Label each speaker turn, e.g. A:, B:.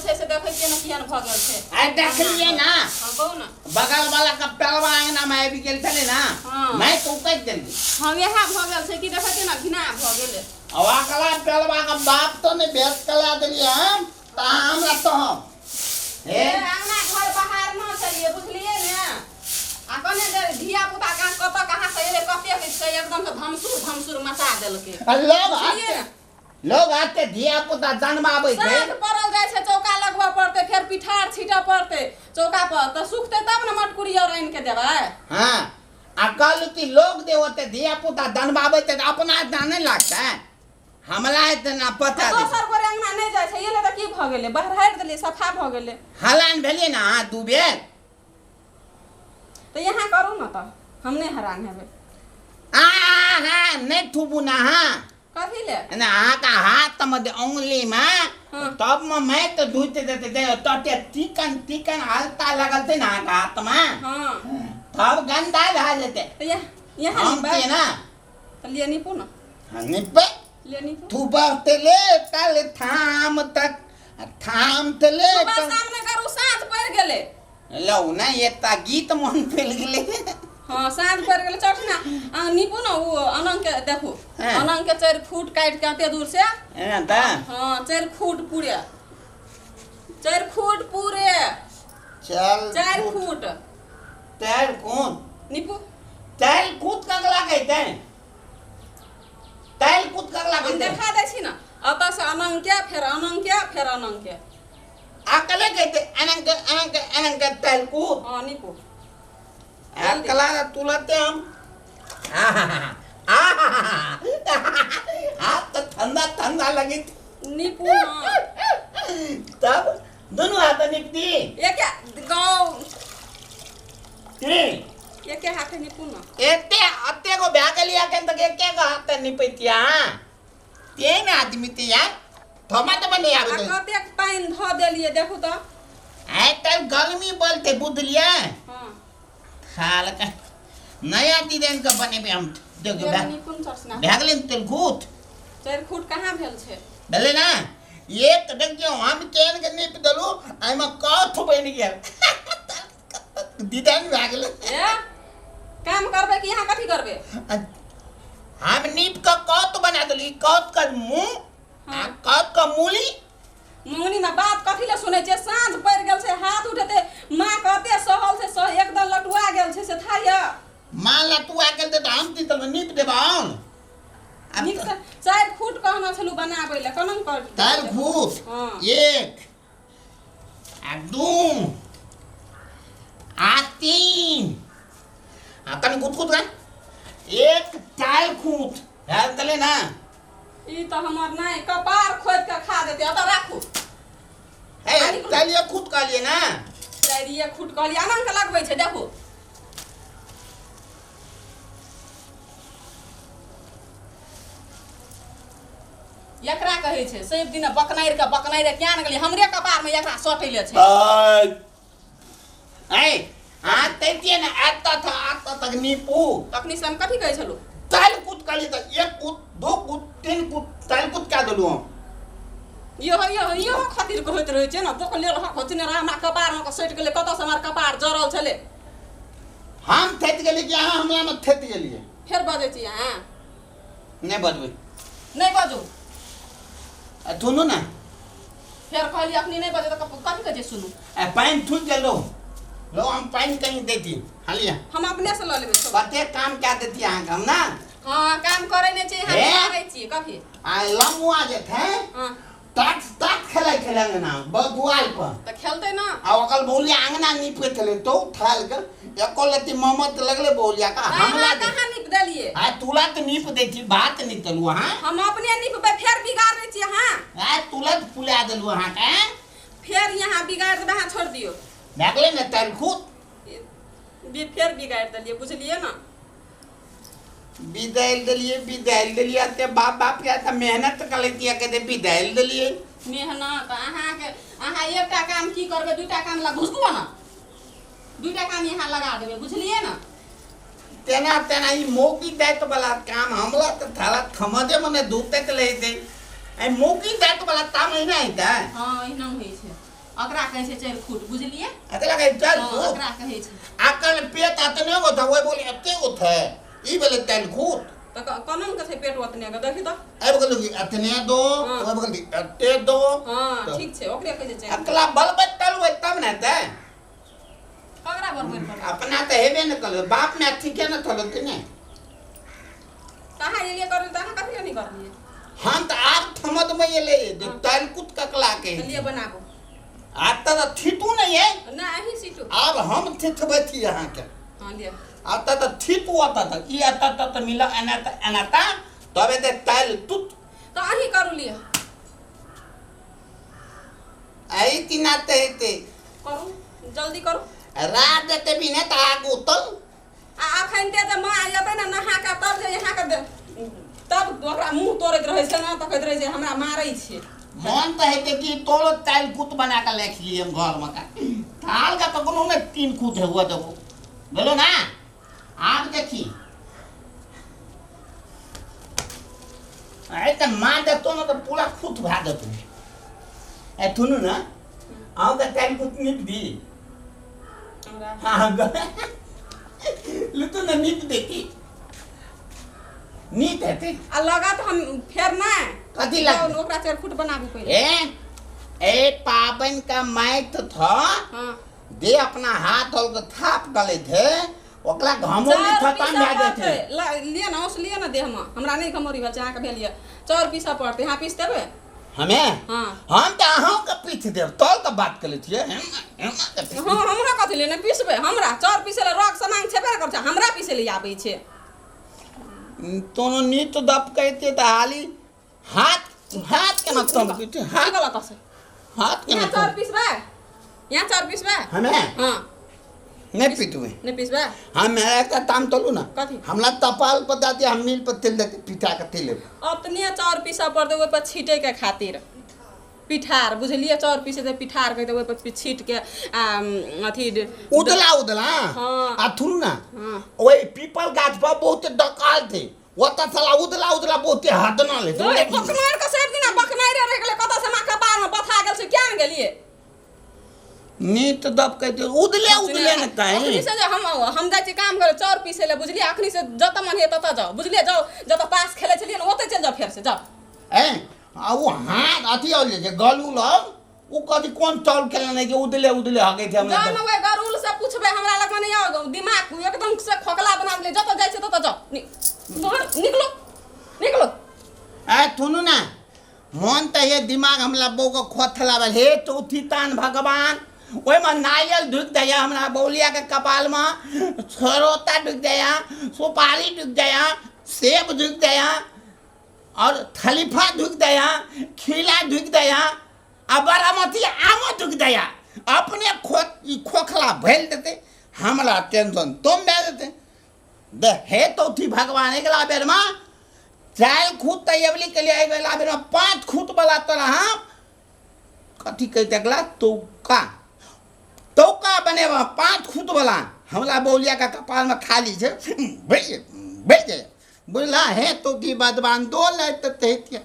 A: छै से देखै छियै ने केहन भऽ गेल छै।
B: आइ देखलियै ना।
A: हँ, कहू ने।
B: बगल वाला के पेलवा अंगना में आबि गेल छलै ना।
A: हँ।
B: मैं तो उकटि देलियै।
A: हँ, वएह भऽ गेल छै कि देखै छियै ने घिना भऽ गेलै।
B: आ अकला पेलवा के बाप तो नहि भेट कला देलियै हम तऽ अहाँ हमरा तहम
A: हे अंगना घर बाहर न छलियै, बुझलियै ने? आ कने देर धिया पुता कहाँ कतऽ कहाँ से एलै, कतेक छै, एकदम से धमसुर धमसुर मचा देलकै।
B: आ लोग
A: बुझलियै
B: आते
A: ने?
B: लोग आते धिया पुता जन्माबै छै।
A: साँझ पड़ल जाइ छै, चौका लगबऽ पड़तै, फेर पिठार छीटऽ पड़तै चौका पर, तऽ सुखतै तब ने मटकुरी आओर आनि के देबै।
B: हँ, आ कहलू कि लोग जे ओते धिया पुता जन्माबै छै तऽ अपना इतना नहि लागतै? हमरा इतना पता
A: आ दोसर गोरे अंगना नहि जाइ छै, एलै तऽ की भऽ गेलै? बहरारि देलियै, सफा भऽ गेलै।
B: हलान भेलियै ने अहाँ दू बेर।
A: तऽ यहाँ करू ने, तऽ हम नहि हैरान हेबै।
B: आ हा, नहि थूबू ने अहाँ।
A: कथी ले?
B: ने अहाँके हाथ मे जे उंगली मे।
A: हाँ।
B: तब मे मैं तऽ धुति देते दे तते चिकन चिकन हल्का लगल छै ने अहाँके हाथ मे।
A: हाँ।
B: तब गंदा भए जेतै।
A: तऽ यहाँ यहाँ
B: हम
A: निपबै
B: के ना।
A: तऽ लिए निपू ने।
B: हाँ, निपबै।
A: लिए निपू।
B: थूबते ले तल थाम तक थाम तले।
A: सुबह शाम नहि करू, साँझ पड़ि गेलै।
B: लौ ने एकटा गीत मन पड़ि गेलै।
A: हँ, साँझ पड़ि गेलै। चढ़ ने, अहाँ नीपू ने। ओ अनंग के देखू।
B: हाँ।
A: अनंग के 4 फुट काटि के एते दूर से।
B: एना तऽ।
A: हँ, 4 फुट पूरे, 4 फुट पूरे।
B: चल।
A: 4 फुट।
B: 4 कोन?
A: नीपू।
B: 4 कूद कगला कहते, 4 कूद कगला
A: हम
B: कहते।
A: देखा दै छी ने, एतऽ से अनंग के, फेर अनंग के, फेर अनंग के।
B: अकले कहते अनंग के, अनंग के, अनंग के 4 कूद।
A: हँ, नीपू।
B: अकला तुलते हम हाथ तो ठंडा ठंडा लगी।
A: नीपू ने।
B: तब दोनों हाथ निपती।
A: एके गाँव।
B: की?
A: एके हाथे नीपू ने।
B: एते अते गो भए गेलियै एखन तक एके गो हाथ निपैतियै अहाँ। तेहन आदमी ते यार थमा तऽ नहि
A: आ
B: आबै।
A: कतेक पानि धऽ देलियै देखू तऽ।
B: आइ काल्हि गर्मी बोलते, बुझलियै?
A: हँ।
B: खाल के नया डिजाइन के बनेबै हम, देखियौ।
A: फेर नीपू ने चढ़ना।
B: भए गेलै ने तेलकूट?
A: 4 फुट कहाँ भेल छै?
B: भेलै ने एक। देखियौ, हम केहन के नीप देलहुँ, एहिमे कथ बनि गेल, डिजाइन भए गेलै।
A: ए, काम करबै कि यहाँ कथी करबै?
B: हम नीप के कौत बना देली, कौत के मुंह आ
A: हाँ।
B: कौत के मूली।
A: मंगनी में बात कथी ले सुनै छियै? साँझ पड़ि गेल छै, हाथ उठेतै। माँ कते सहल छै, सह एकदम लटुआ गेल छै, से था यऽ।
B: माँ लटुआ गेल तऽ हम की करबै? नीप देबै आउन। आब
A: नीक से 4 फुट कहने छलहुँ बनाबै लए, केना कर?
B: 4 फुट।
A: हाँ।
B: 1 आ 2 आ 3 आ कनि गुद गुद कर, 1 4 खूट भए गेलै ना?
A: ई तऽ हमर नहि कपार खोदि कऽ खा देतै। एतऽ राखू।
B: हे, 4 खूट कहलियै ना?
A: 4 खूट कहलियै। आनन्द के लगबै छै, देखू। एकरा कहै छै सब दिन बकनारि के बकनारि किया ने गेलियै, हमरे कपार में एकरा सटै ले छै।
B: ऐ, अहाँ तैतियै ने एतऽ तक, एतऽ तक नीपू।
A: तखनी से हम कथी कहै छलहुँ?
B: 4 कूद कहलियै तऽ 1 कूद, 2 कूद, 3 कूद, 4 कूद कए देलहुँ हम।
A: इहो इहो इहो खातिर कहैत रहै छै ने, बोक लेल खोचने रह, हमरा कपार में सटि गेलै। कतऽ से हमर कपार जरल छलै?
B: हम थैत गेलियै कि अहाँ हमरा मे थैत गेलियै?
A: फेर बजै छी अहाँ।
B: नहि बजबै।
A: नहि बजू।
B: आ सुनू ने।
A: फेर कहलियै अखनी नहि बजै तऽ कथी कहै छै सुनू?
B: आ पानि थुकि गेल। लो लो, हम पानि कनि देती हालिया।
A: हम अपने से लऽ लेबै, छोड़ू।
B: कते काम कए देती अहाँके हम ना।
A: हँ, काम करै नहि छी अहाँ।
B: हे?
A: करै छी कथी?
B: आ लमुआ जे छै।
A: हँ।
B: तात तात खेलै छलै अंगना दुआर पर।
A: तऽ खेलतै ना।
B: आ ओकर बहुलिया अंगना नीपै छलै तो थाल के एको लत्ती मोमत लगलै बहुलिया का हमला
A: अहाँ कहाँ नीप देलियै?
B: आ तुरंत नीप दै छी, बात नहीं तलू अहाँ।
A: हम अपने नीपबै, फेर बिगाड़ै छी अहाँ।
B: आ तुरंत फुला देलू अहाँके।
A: फेर यहाँ बिगाड़ देबै अहाँ, छोड़ि दियौ।
B: भए गेलै ने तैल खूद?
A: भी फेर बिगाड़ि देलियै, बुझलियै ने?
B: बिदायल देलियै, बिदायल देलियै। एते बाप बाप के तऽ मेहनत करै छियै, कहते बिदायल देलियै।
A: मेहनत अहाँके, अहाँ एकटा काम की करबै, दूटा काम लग घुसकू ने, दूटा काम यहाँ लगा देबै, बुझलियै ने?
B: तेना तेना ई मौकी दैत वाला काम हमरा तऽ थाला थमजे मने धूतैत रहै छै। एहि मौकी दैत वाला काम एहिना हेतै?
A: हँ, एहिना होइ छै। ओकरा कहै छै चारि फुट, बुझलियै?
B: एकरा कहै चारि
A: हँ,
B: फुट।
A: ओकरा कहै छै।
B: आ कल पेट अतने गो था, ओहि बोली एते गो थे, ई भेलै चारि फुट।
A: तऽ कोना के छै पेट ओतने के, देखी तऽ।
B: आबि गेल कि एतने दो।
A: हँ।
B: आबि गेल कि एते दो।
A: हँ।
B: तऽ
A: ठीक छै, ओकरे कहै छै चारि फुट।
B: अकला बलबै तलबै तब ने हेतै।
A: ककरा बलबै पड़तै?
B: अपना तऽ हेबे ने करबै, बाप माय ठीके ने थलो कि नहि?
A: तऽ अहाँ एलियै करै तऽ अहाँ कथी लए नहि करलियै?
B: हम तऽ आब थमदमे एलै जे तलकुत ककला के।
A: तऽ लिअ, बनाबू।
B: आब तऽ थीतू नहि है।
A: नहि, अहीं सीटू।
B: आब हम थिथबै छी अहाँके।
A: हँ, लिअ।
B: आब तऽ थीतू अतऽ तक, ई एतऽ तक तऽ मिल एना तऽ एना तऽ तब एते तैल तुत।
A: तऽ अहीं करू, लिअ।
B: एहि तीना तऽ हेतै।
A: करू, जल्दी करू।
B: रात देते भी नहि तऽ आगू तल।
A: आ अखन ते जे माँ एतै ने नहा कऽ, तब जे अहाँके तब ओकरा मुँह तोड़ैत रहै छै ने, तऽ कहैत रहै छै हमरा मारै छै।
B: मन तऽ हेतै कि तोरो तालि कुत बना कऽ राखि लियै हम घरमे का थाल का कखनो ने तीन खूत हुआ देबो बोलो ना। आब देखी, अरे तऽ माँ देखतो ने तऽ पूरा खुद भए जेतौ। ए सुनू ने, अहूँके तालि कुत नीप दी?
A: हमरा?
B: हाँ, लुतु ने, नीप देखी, नीक हेतै।
A: आ लगत हम फेर नहि।
B: कथी लगतै?
A: जाउ, ओकरा 4 फुट बनाबू पहिले।
B: ए ए पाबनि का माइत थ दे अपना हाथ धोल के थाप गले थे, ओकरा घमौरी
A: चाउर
B: खतम
A: पीसऽ
B: भए
A: पड़तै।
B: जेतै।
A: लिअ ने, औस लिअ ने देहमे, हमरा नहि घमौरी भेल छै, अहाँके भेल यऽ। चाउर पीसऽ पड़तै, अहाँ पीस देबै?
B: हमे?
A: हँ।
B: हम तऽ अहूँके पीठ देब, तोल के बात करै छियै हम के पीठ।
A: हँ, हमरा कथी ले नहि पिसबै? हमरा चाउर पीसै लए रग सामान छेबे ने करै छै, हमरा पीसै लए आबै छै।
B: तोनो नीत दप कहते तऽ हाली हाथ हाथ केना तम पीठ हाथ
A: निकल ओतऽ से।
B: हाथ केना
A: यहाँ चाउर
B: तम
A: पिसबै, यहाँ चाउर पिसबै।
B: हमे?
A: हँ।
B: नहि पीटबै।
A: नहि पिसबै?
B: हम एकटा ताम तोलू ने।
A: कथी?
B: हमरा तपाल पर दऽ दिअ, हम मिल पर तेल दऽ के पिटा के तेल लेब।
A: अपने चाउर पीसऽ पड़तै ओहिपर छीटैके खातिर, पिठार, बुझलियै? चाउर पीसेतै, पिठार कहतै, ओहिपर छीट के आ अथी।
B: उदला उदला।
A: हँ।
B: आ थुनू ने।
A: हँ।
B: ओहि पीपल गाछ पर बहुत डकाल थे, ओतऽ साला उदला उदला बहुते हदना ले।
A: ओए, बकमार के सब दिना बकमारे रहि गेलै, कतऽ से माँ कपारमे बथा गेल छै, किया ने गेलियै?
B: नीत दब कहते उदले उदले ने
A: अखनी
B: कहीं।
A: से जे हम हम जाइ छी काम करे चाउर पीसै लए, बुझलियै? अखनी से जतऽ मन होइए ततऽ जाउ, बुझलियै? जाउ, जतऽ ताश खेलै छलियै ने, ओतऽ चलि जाउ, फेर से जाउ।
B: ए आ ओ हाथ अथी आयल जे गलू लग, ओ कथी कोन चाउर खेलने नहि जे उदले उदले हगै छै हमरा।
A: जाउ ने, ओहि गरुल से पूछबै, हमरा लगमे नहि आउ। दिमाग एकदम से खोखला बना देले, जतऽ जाइ छै ततऽ जाउ। बाहर निकलो, निकलो।
B: ए सुनू ने, मन तऽ हे दिमाग हमरा बौके खोथला भेल। हे चौथी तान भगवान, ओहिमे नारियल ढुकि दैया, हमरा बौलियाके कपालमे छरोता ढुकि दैया, सुपारी ढुकि दैया, सेब ढुकि दैया और खलीफा ढुकि दैया, खीला ढुकि दैया आ बारामती आमो ढुकि दैया। अपने खो ई खोखला भरि देतै, हमरा टेंशन तुम दए देतै। दे हे चौथी भगवान, अगिला बेरमे 4 खूत तैयारी के लिए, अगिला बेरमे 5 खूत वाला तोरा हम कथी कहते अगला तौका तौका बनेबा, 5 खूत वाला। हमरा बौलिया के कपाल में खाली छै, भेज भेज, बुझला? हे तो की बदबान दो ले तऽ।